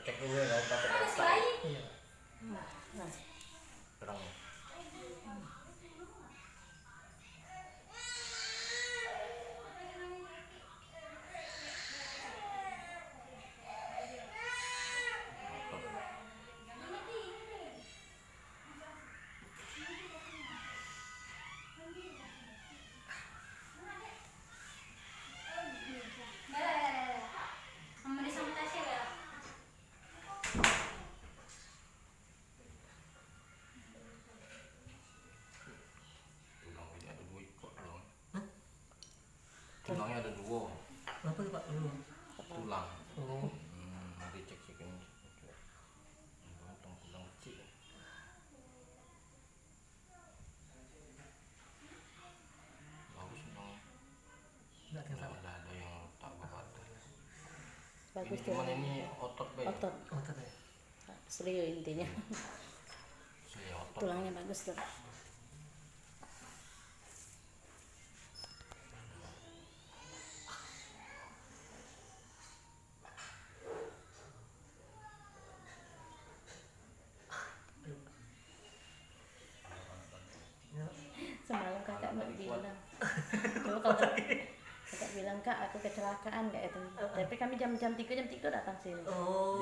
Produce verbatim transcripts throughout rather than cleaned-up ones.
Cek dulu ya, kalau pakai otak. Iya. Terang. Tulang ini ada dua ikok tulang. Hah? Tulangnya ada dua. Apa tuh, Pak? Tulang. Tulang. Oh. Hmm, nanti cek-cek ini. Tulang, tulang kecil. Bagus memang. Nggak ada. Nggak ada, ada yang tak patah. Bagus ini cuman tuh. Ini otot be. Otot. Otot ya. Serio intinya. Serio otot. Tulangnya bagus tuh. Semalam kakak nak bilang. Coba kalau kakak bilang, "Kak, aku kecelakaan," kayak itu. Heeh. Tapi kami jam, jam tiga, jam tiga datang sini. Oh.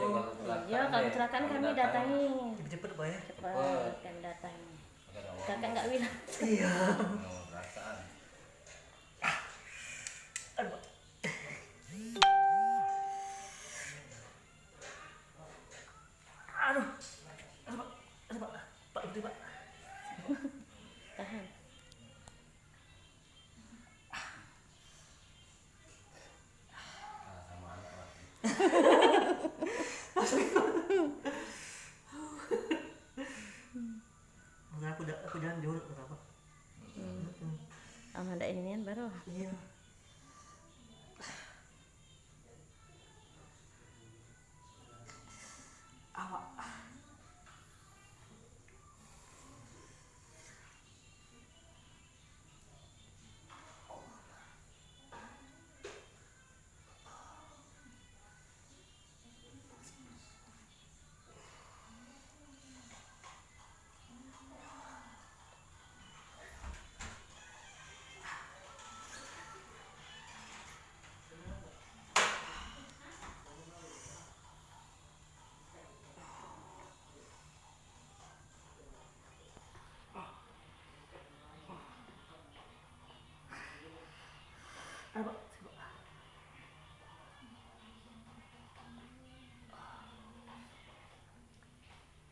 Iya, kalau kecelakaan kami datangi. Cepet-cepet, Pak, ya? Cepet kami datangi. Kakak nggak bilang. Iya. Oh, perasaan. Aduh, Pak. Aduh. Aduh, Pak. Aduh, Pak. Pak, berhenti, Pak. Tahan. Maksudnya aku da-, aku jalan jauh, kenapa? Hmm. Hmm. Ama ada inian baru. Iya. Awak.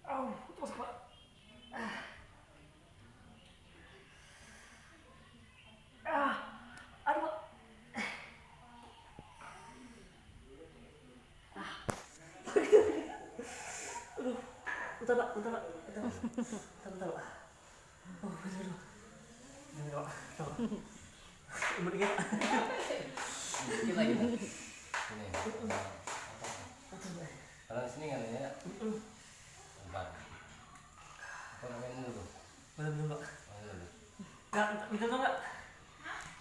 Au, terus, Pak. Ah. Ah, aduh, Pak. Ah. Aduh. Bentar, Pak, bentar, Pak. Bentar, Pak. Bentar, bentar, Pak. Oh, aduh, aduh. Ini, Pak. Tuh. Imut dikit, Pak. Dikit lagi, Pak. Sini. Aduh, Pak. Kalau sini kan ya? Mm-mm. Obat. Apa namanya dulu? Belum, belum, Pak. Oh, belum. Kak, minta tolong, Kak.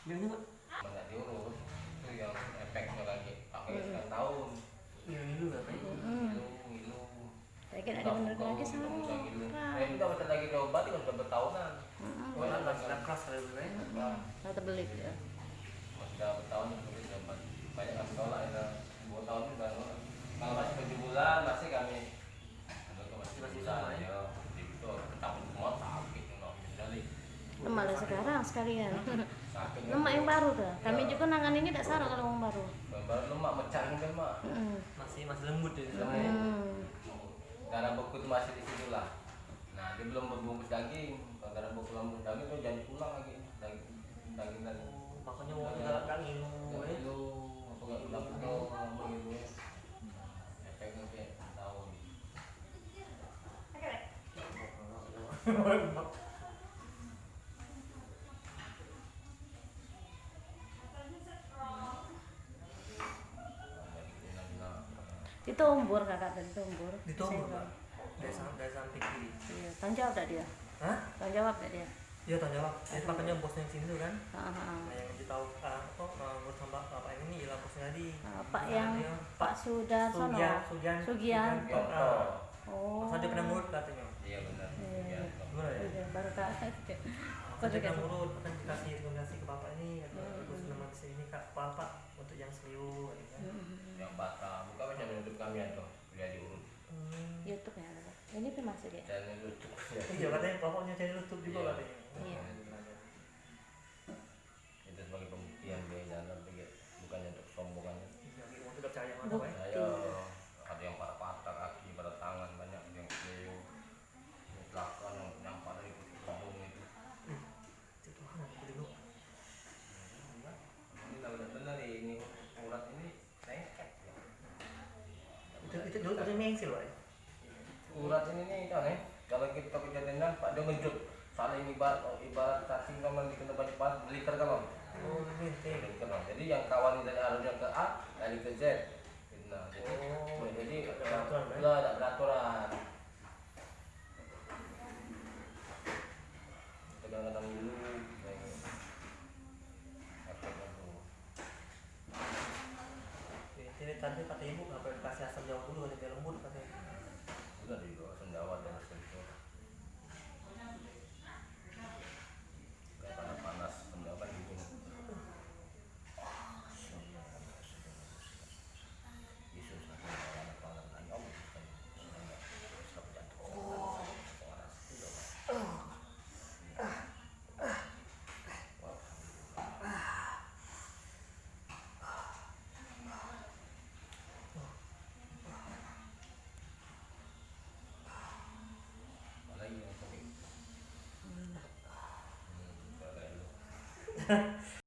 Minta tolong, Kak. Banyak diurus. Itu yang efeknya lagi. Pakai sekian tahun. Ngilu, ngilu, Kak. Mm-mm. Ngilu, ngilu. Lagi nak dibener lagi sama. Eh, udah macam lagi diobat, kan udah bertahunan. Mm-mm. Oh, udah keras, keras kali ini, ya. Mm-mm. Nah, tebelik, ya. Udah bertahun, tebelik, diobat. Banyak yang menolak, ya. Dua tahun ini udah nolak. Kalau masih tujuh bulan, masih kami. Kalau masih tujuh bulan, ya. Jadi itu, kita pun semua sakit, nolak sekali. Lemak lah sekarang sekalian. Sakit. Lemak yang baru tuh. Kami juga nangan ini dak salah kalau yang baru. Yang baru lemak, mecah juga, Mak. Mm-mm. Masih, masih lembut ya, sebenarnya. Mm. Darah beku tu masih di situ lah. Nah, dia belum berbungkus daging. Kalau darah beku belum berbungkus daging tu jadi tulang lagi. Daging, daging tadi. Oh, makanya orang galak dak ngilu, eh. Ngilu, apa gak tulang tu, apa gitu, eh. Efek nanti tahu. Di Tombor, kakak tadi Tombor. Di Tombor, Pak. Desa, desa Tinggi. Iya, tanggung jawab dak dia? Hah? Tanggung jawab dak dia? Dia tanya lah. Jadi makanya bosnya yang sini tu kan. Heeh, heeh. Nah, yang dia tahu, ah, apa, ah, ngurus tambak bapak ini ialah bosnya tadi. Ah, Pak Nah, yang dia Pak Sudarsono. Sugian, Sugian, Sugianto. Sugianto. Oh. Masa dia pernah ngurut katanya. Iya, benar. Iya, iya. Sugianto. Gimana ya? Iya, baru tahu. Masa dia pernah ngurut, kan dikasih rekomendasi ke bapak ini, kata, Hmm. terus nama di sini, Kak, Pak, Pak, untuk yang Seliu, katanya. Hmm. Yang Batam. Bukan macam YouTube kami ada, kuliah diurut. Hmm. YouTube ya, Kak? Ini pun masuk ya? Channel YouTube. Iya, katanya bapaknya channel YouTube juga Iya. katanya. Iya. Itu sebagai pembuktian dia jalan, tapi bukannya untuk sombongan. Iya, gitu, maksudnya percaya mana, Bukti. Pak? Saya ada yang patah-patah kaki, patah tangan, banyak yang Seliu. Kecelakaan yang nyampak dari gedung itu. Cek Tuhan, aku dulu. Ini lah udah benar ini urat ini lengket. Itu, itu dulu tadi mengsil, Pak, ya? Urat ini nih, kan, eh? Kalau kita kejadian nampak, dia ngencut. Saling ibarat, ibarat cacing kan, dikena banyak banget, beliker kan, Bang? Oh, ini. Beliker, Bang. Jadi, yang kawan dari arahnya ke A, lari ke Z. Nah, jadi, Oh, jadi, tak ada peraturan, eh? Lah, tak beraturan. Kadang-kadang dulu, eh, apa tu? Ini tadi kata ibu, ngapain kasih asam jawa dulu, biar lembut katanya. Udah dulu, asam jawa dan asam jawa. Kayak panas, panas, asam jawa kan dingin.